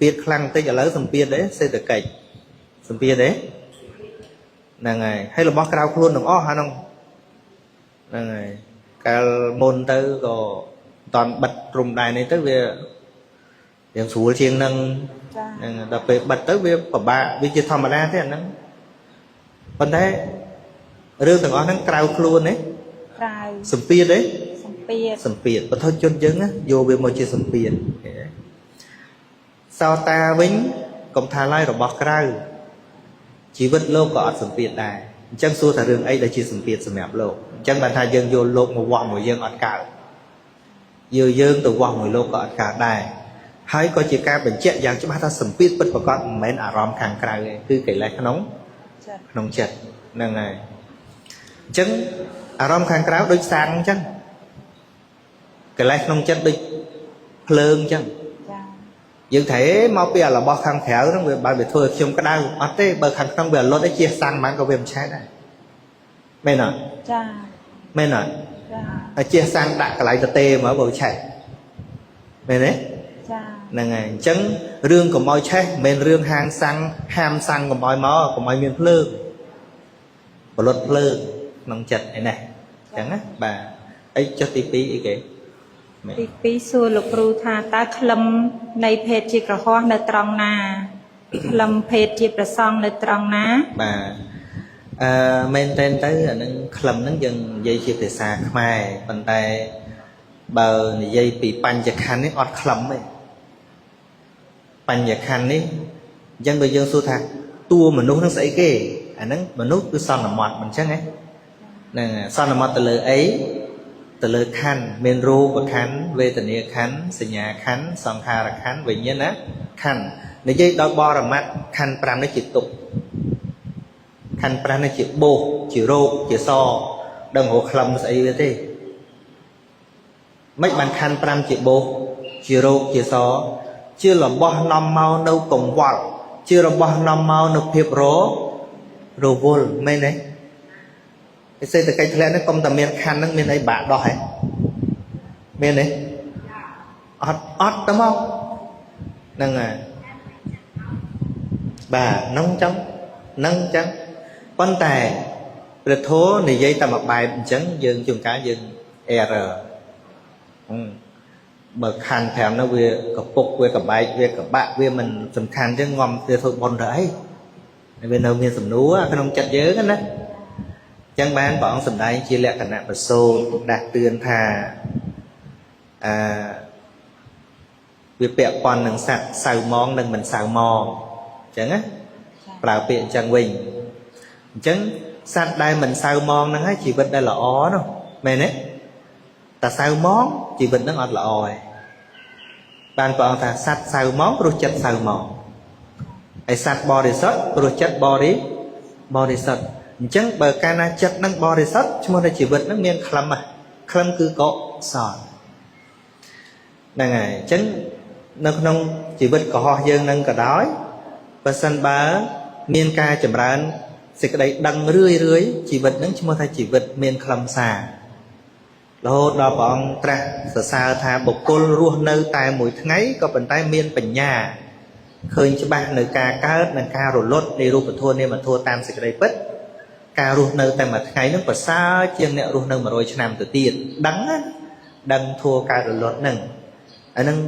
ពាធខ្លាំងបន្តិចឥឡូវសម្ពាធទេសេដ្ឋកិច្ចសម្ពាធទេហ្នឹងហើយហើយរបស់ក្រៅខ្លួនទាំងអស់អាហ្នឹងហ្នឹងហើយកាលមុនទៅក៏មិនតាន់បិទព្រំដែននេះទៅវាយ៉ាងស្រួលជាងនឹង ចា ហ្នឹងដល់ពេលបិទទៅវាពិបាកវាជាធម្មតាទេអាហ្នឹងប៉ុន្តែរឿងទាំងអស់ហ្នឹងក្រៅខ្លួនទេ ក្រៅ សម្ពាធទេ សម្ពាធ សម្ពាធបទជនយើងណាយកវាមកជាសម្ពាធឃើញទេសោតាវិញកុំថាឡើយរបស់ក្រៅជីវិតលោកក៏អត់សម្ពាធដែរអញ្ចឹងសួរថារឿងអីដែលជាសម្ពាធសម្រាប់លោកអញ្ចឹងបានថាយើងយកលោកមកវាស់មួយយើងអត់កើតយកយើងទៅវាស់មួយលោកក៏អត់កើតដែរហើយក៏ជាការបញ្ជាក់យ៉ាងច្បាស់ថាសម្ពាធពិតប្រាកដមិនមែនអារម្មណ៍ខាងក្រៅទេគឺកិលេសក្នុង ចិត្ត ក្នុងចិត្តហ្នឹងហើយអញ្ចឹងអារម្មណ៍ខាងក្រៅដូចសាំងអញ្ចឹងកិលេសក្នុងចិត្តដូចភ្លើងអញ្ចឹង ចា យើងថាអេមកពីអារបស់ខាងក្រៅហ្នឹងវាបើវាធ្វើឲ្យខ្ញុំក្តៅអត់ទេបើខាងក្នុងវាអត់លត់ឯជះសាំងហ្មងក៏វាមិនឆេះដែរមែនអត់ ចា មែនអត់ ចា តែជះសាំងដាក់កន្លែងទទេមកបើវាឆេះមែនទេ ចា ហ្នឹងហើយអញ្ចឹងរឿងកុំឲ្យឆេះមិនមែនរឿងហាងសាំងហាមសាំងកុំឲ្យមកកុំឲ្យមានភ្លើង ផលិតភ្លើងក្នុងចិត្តឯនេះអញ្ចឹងណាបាទអីចុះទី2អីគេមែន ទី2សួរលោកគ្រូថាតើក្លឹមនៃភេទជាក្រហោះនៅត្រង់ណាក្លឹមភេទជាប្រសង់នៅត្រង់ណា បាទអឺមែនតែនទៅអានឹងក្លឹមហ្នឹងយើងនិយាយជាភាសាខ្មែរប៉ុន្តែបើនិយាយពីបញ្ចខណ្ឌនេះអត់ក្លឹមទេបញ្ចខណ្ឌនេះអញ្ចឹងបើយើងសួរថាតួមនុស្សហ្នឹងស្អីគេអាហ្នឹងមនុស្សគឺសន្មត់មិនអញ្ចឹងហ៎ហ្នឹងហើយសន្មត់ទៅលើអីទៅលើខណ្ឌមានរូបខណ្ឌវេទនាខណ្ឌសញ្ញាខណ្ឌសង្ខារខណ្ឌវិញ្ញាណខណ្ឌនិយាយដល់បរមត្តខណ្ឌ5នេះជាទុក្ខខណ្ឌ5នេះជាបោសជារោគជាសដឹងរកក្លឹមស្អីវាទេមិនបានខណ្ឌ5ជាបោសជារោគជាសជារបស់នាំមកនៅកង្វល់ជារបស់នាំមកនៅភាពររវល់មែនទេ សេដ្ឋកិច្ចធ្លាក់ហ្នឹងកុំតែមានខណ្ឌហ្នឹងមានអីបាក់ដោះហ៎មានទេអត់អត់ទៅមកហ្នឹងហើយបាទហ្នឹងចឹងហ្នឹងចឹងប៉ុន្តែព្រះធម៌និយាយតែមួយបែបអញ្ចឹងយើងជួនកាលយើង error ហឹមបើខណ្ឌ5ហ្នឹងវាកពុកវាកបែកវាកបាក់វាមិនសំខាន់អញ្ចឹងងំវាធ្វើបុណ្យទៅអីវានៅមានសំណួរក្នុងចិត្តយើងណា ចឹងបានព្រះអង្គសម្ដែងជាលក្ខណៈប្រសូតដាស់តឿនថាអឺវាពាក់ព័ន្ធនឹងសត្វសៅមងនិងមិនសៅមងអញ្ចឹងណាប្រើពាក្យអញ្ចឹងវិញអញ្ចឹងសត្វដែលមិនសៅមងហ្នឹងហើយជីវិតដែលល្អនោះមែនទេតែសៅមងជីវិតហ្នឹងអត់ល្អទេបានព្រះអង្គថាសត្វសៅមងព្រោះចិត្តសៅមងហើយសត្វបរិសុទ្ធព្រោះចិត្តបរិសុទ្ធអញ្ចឹងបើកាលណាចិត្តនឹងបរិសុទ្ធឈ្មោះថាជីវិតនឹងមានក្លឹមហ៎ក្លឹមគឺកុសលហ្នឹងហើយអញ្ចឹងនៅក្នុងជីវិតកុហកយើងនឹងក៏ដោយបើសិនបើមានការចម្រើនសេចក្តីដឹងរឿយរឿយជីវិតនឹងឈ្មោះថាជីវិតមានខ្លឹមសាររហូតដល់ព្រះអង្គត្រាស់សរសើរថាបុគ្គលរស់នៅតែមួយថ្ងៃក៏ប៉ុន្តែមានបញ្ញាឃើញច្បាស់នៅការកើតនិងការរលត់នៃរូបធម៌នាមធម៌តាមសេចក្តីពិតការរស់នៅតែមួយថ្ងៃនឹងប្រសើរជាងអ្នករស់នៅ100ឆ្នាំទៅទៀតដឹងណាដឹងធัวការរលត់នឹងអានឹង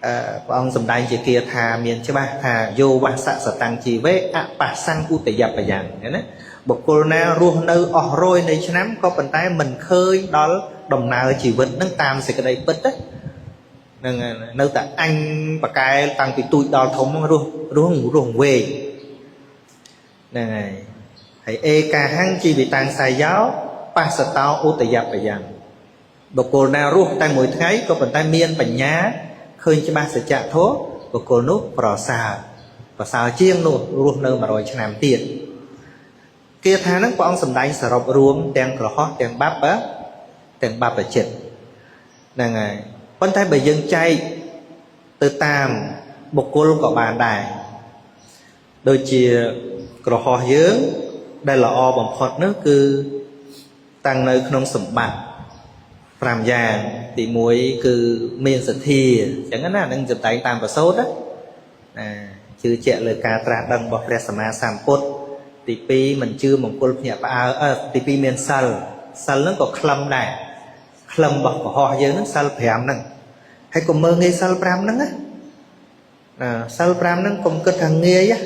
អឺព្រះអង្គសម្ដែងជាគាថាមានច្បាស់ថាយោវសៈសតាំងជីវេអបសង្ឧតយបយ៉ាងណាបុគ្គលណារស់នៅអស់រយនៃឆ្នាំក៏ប៉ុន្តែមិនឃើញដល់ដំណើរជីវិតនឹងតាមសេចក្តីពិតហ្នឹងនៅតែអញបកែតាំងពីទូចដល់ធំហ្នឹងរស់រស់រស់វែងហ្នឹងហើយហើយឯកាហੰជីវិតាំងសាយោបស្សតោឧតយបយ៉ាងបុគ្គលណារស់តែមួយថ្ងៃក៏ប៉ុន្តែមានបញ្ញាឃើញច្បាស់សច្ចធម៌បុគ្គលនោះប្រសើរប្រសើរជាងនោះរស់នៅ100ឆ្នាំទៀតគាថាហ្នឹងព្រះអង្គសម្ដែងសរុបរួមទាំងក្រហោះទាំងបាបទាំងបាបចិត្តហ្នឹងហើយប៉ុន្តែបើយើងចែកទៅតាមបុគ្គលក៏បានដែរដូចជាក្រហោះយើងដែលល្អបំផុតនោះគឺតាំងនៅក្នុងសម្បត្តិ5យ៉ាងទី1គឺមានសទ្ធាអញ្ចឹងណានឹងសម្ដែងតាមប្រសូតណា ណាជឿជាក់លើការត្រាស់ដឹងរបស់ព្រះសម្មាសម្ពុទ្ធទី2មិនជឿមង្គលភ្ញាក់ផ្អើលអឺទី2មានសិលសិលហ្នឹងក៏ក្លឹមដែរក្លឹមរបស់កុហកយើងហ្នឹងសិល5ហ្នឹងហើយកុំមើលងាយសិល5ហ្នឹងណាណាសិល5ហ្នឹងកុំគិតថាងាយណា